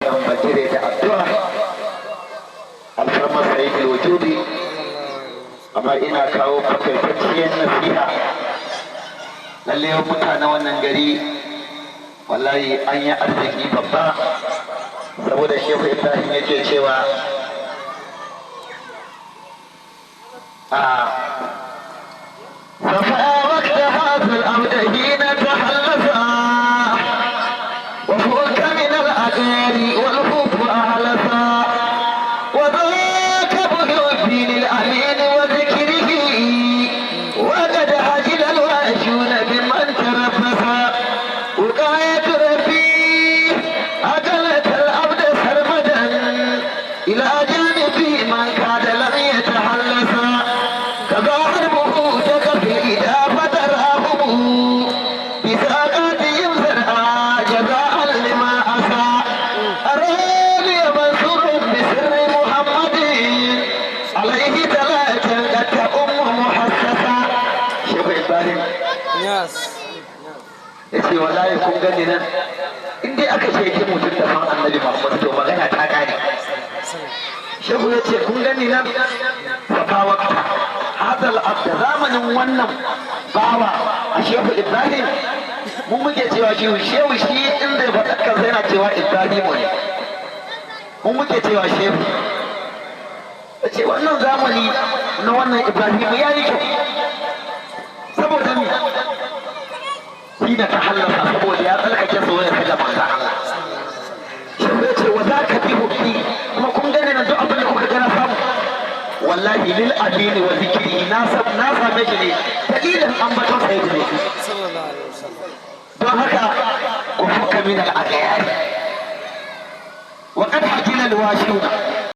Wannan bagire da addu'a alfarmar sayyidul wujudi. Amma ina kawo fakaitacciyar nasiha. Lalle mutanen wannan gari, wallahi an yi arziki babba, saboda Shehu Ibrahim yake cewa a صفا وقت هذا الأمر حين تحلفا وفوك من الأغاني والحب أهلفا وذاك بحب للأمين وذكره وقد هجل الواشون بمن تربصا. وقاية ربي أقلت العبد سرمدا إلى جانب من كاد لم يتحلسا، كذا حربه تكفي إذا فتراهم بساقاتهم زرعا جزاء لما أسى. أراني منصور بسر محمد عليه ثلاثة قد أم محسسة. شيخ إبراهيم ya ce, wallahi kun gani nan, in dai aka shaidi mutum da san Annabi Muhammad, to magana ta kare. Shehu ya ce, kun gani nan, safa waqta hadal abda, zamanin wannan bawa a Shehu Ibrahim. Mu muke cewa shehu, shehu. Shi in zai faɗa kansa yana cewa Ibrahimu ne. Mu muke cewa shehu. Ya ce wannan zamani na wannan Ibrahimu ya yi kyau, saboda me? Shi da ta hallasa, saboda ya tsarkake soyayya ga manzon Allah. Shehu ya ce, wa za ka bi hubbi, kuma kun gane nan, duk abin da kuka gana samu, wallahi lil amini wa zikiri, na same shi ne dalilin ambaton sayyidina. Sallallahu alaihi wasallam. Don haka ku fuka min al aghyar wa qad hajila al washuna.